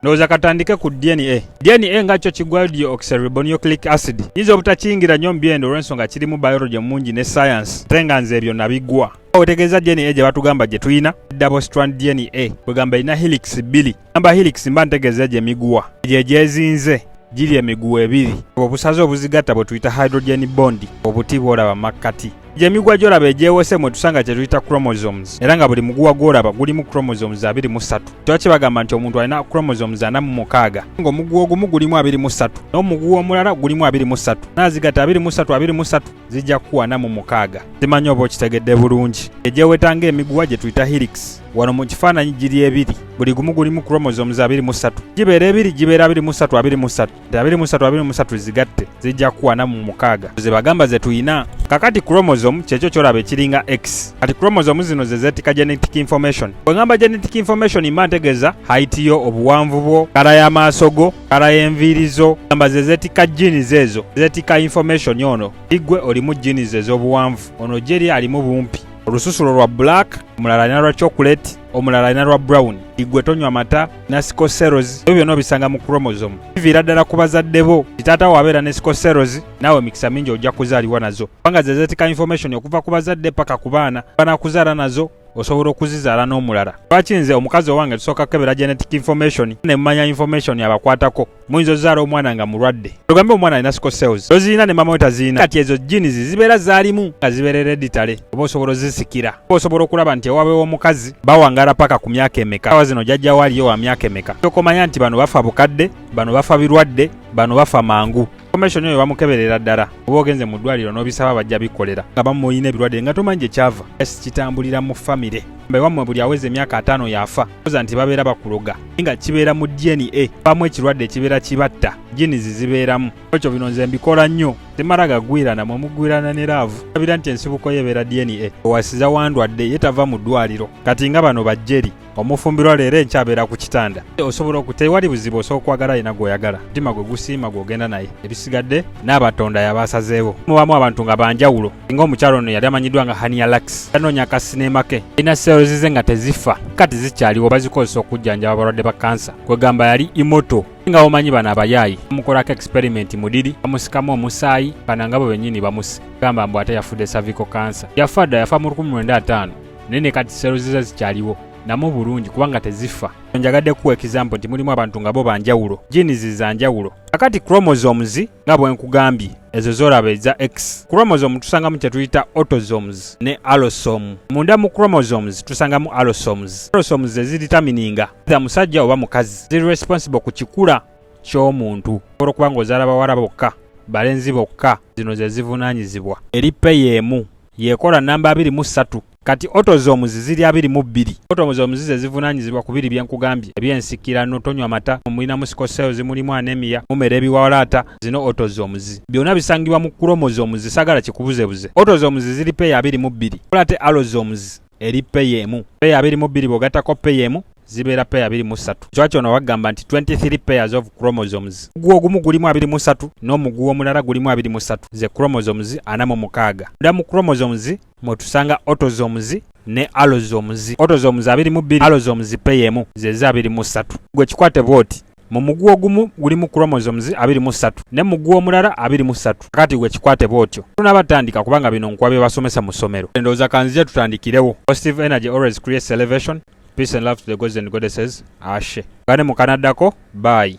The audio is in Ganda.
Ndowooza katandike ku DNA. DNA nga kyo kigwayo deoxyribonucleic acid. Nyinza obutakiyingira nnyo mu byendo olw'ensonga kirimu biology mungi ne science, ate nga nze ebyo nabigwa. Otegeeza DNA gye batugamba gye tulina double strand DNA, kwegamba erina helix bbiri. Gamba helix mba ntegeeza egyo emiguwa egyo egyezinze giri emiguwa ebiri, obusaze obuzigatta bwe tuyita hydrogen bond, obuti bw'olaba makkati. Gye emiguwa gy'olaba egyewose mwe tusanga kye tuyita chromosomes, era nga buli muguwa gw'olaba gulimu chromosomes 23. Kyaki bagamba nti omuntu alina chromosomes 46, ng'omuguwa ogumu gulimu 23 n'omuguwa omulala gulimu 23, naazigatta 23 23 zijja kukuwa 46. Simanyi oba okitegedde bulungi. Egyeweta ng'emiguwa gye tuyita helix. Wano mu kifaananyi giri ebiri, buli gumu gulimu chromosomes 23. Gibeera ebiri, gibeera 23 23, nti 23 23 zigatte zijja kukuwa 46, ze bagamba ze tuyina. Kakati chromosome kyekyo kyolaba ekiringa X. Kati chromosome zino ze zeetika genetic information. Bwe ngamba genetic information mba ntegeeza height yo, obuwanvu bwo, color y'amaaso go, color y'enviiri zo. Gamba ze zeetika genes ezo, zeetika information. Ono igwe olimu genes ez'obuwanvu, ono gyeri alimu bumpi, olususulo lwa black, omulala alina lwa chocolate, omulala alina lwa brown, igwe tonywa mata na sickle cells. Ebyo byonna obisanga mu chromosome, biviira ddala ku bazadde bo. Kitaata wo abeera ne sickle cells, naawe emikisa mingi ojja kuzaalibwa nazo, kubanga ze zeetika information okuva ku bazadde paka ku baana banakuzaala nazo, osobola okuzizaala n'omulala. Lwaki nze omukazi owange tusooka kukebera genetic information ne mumanya information abakwatako? Muyinza ozaala omwana nga mulwadde, ogambe omwana alina sickle cells, ozirina ne mama we tazirina. Kati ezo genes zibeera zaalimu nga zibeera hereditary, oba osobola ozisikira, oba osobola okulaba nti ewaabwe w'omukazi bawangala paka ku myaka emeka, awa zino jjajja aliyo wa myaka emeka, okomanya nti bano bafa bukadde, bano bafa birwadde, bano bafa mangu. Information oyo bamukeberera ddala. Oba ogenze mu ddwaliro n'obisaba, bajja bikolera nga bamuyina ebirwadde nga tomanyi gye kyava. Yes, kitambulira mu famire. Ewammwe buli aweza emyaka 50 yafa, oza nti babeera bakuloga, nga kibeera mu DNA, bamu ekirwadde ekibeera kibatta, genes zibeeramu. Ekyo bino nze mbikola nnyo, temala gagwirana. Mwe mugwirana ne love, abira nti ensibuko ye ebeera DNA. Owasiza wandwadde ye tava mu ddwaliro. Kati nga bano bajjeri, omufumbirwa leero enkyabeera ku kitanda, osobola tewali buzibu, osobola okwagala yina gw'oyagala, mutima gwe gusiima gw'ogenda naye, ebisigadde n'abatonda yabasazeewo. Mubamu abantu nga banjawulo, nga omukyalo ono yali amanyiddwa nga Hania Lux, yanoonya akasinema ke, alina cells ze nga tezifa, kati zikyaliwo, bazikozesa okujjanjaba abalwadde ba kansa. Kwegamba yali immortal. Nga omanyi bano abayaayi bamukolako experiment mudiri, bamusikamu omusaayi, bano nga bo bennyini bamusi gamba mbu ate yafudde cervical cancer. Yafa dda, yafa mu 1950, naye ne kati cells ze zikyaliwo namu bulungi kubanga tezifa. Njagadde kuwa example nti mulimu abantu nga bo banjawulo, genes za njawulo. Kakati chromosomes nga bwe nkugambye, ezo zolaba eza X chromosome, tusangamu kye tuyita autosomes ne allosome. Munda mu chromosomes tusangamu allosomes. Allosomes ezidetermininga either musajja oba mukazi, ziri responsible ku kikula ky'omuntu. Olwokuba ng'ozaala bawala bokka, balenzi bokka, zino ze zivunaanyizibwa. Eri pair emu yekola namba 23. Kati autosomes ziri 22. Autosomes ze zivunaanyizibwa ku biri byenkugambye ebyensikirano: tonywa mata, mulinamu sickle cells, mulimu anemia, mumera ebiwalaata. Zino autosomes byonna bisangibwa mu chromosomes. Sagala kikubuzebuze. Autosomes ziri pair 22, kola ate allosomes eri pair emu. Pair 22 bw'ogattako pair emu zibeera pair 23. Kywa ono wagamba nti 23 pairs of chromosomes. Omuguwa ogumu gulimu 23 n'omuguwa omulala gulimu 23, ze chromosomes 46. Munda mu chromosomes mwe tusanga autosomes ne allosomes. Autosomes 22, allosomes pair emu, zeze 23. Gwe kikwate bw'oti: mu muguwa ogumu gulimu chromosomes 23 ne muguwa omulala 23. Kati gwe kikwate bw'otyo. Tunaba tutandika, kubanga bino nkuwa bye basomesa mu ssomero. Ndowooza kanzije tutandikirewo. Positive energy always creates elevation. Peace and love to the gods and goddesses. Ashe gane mukanaddako. Bye.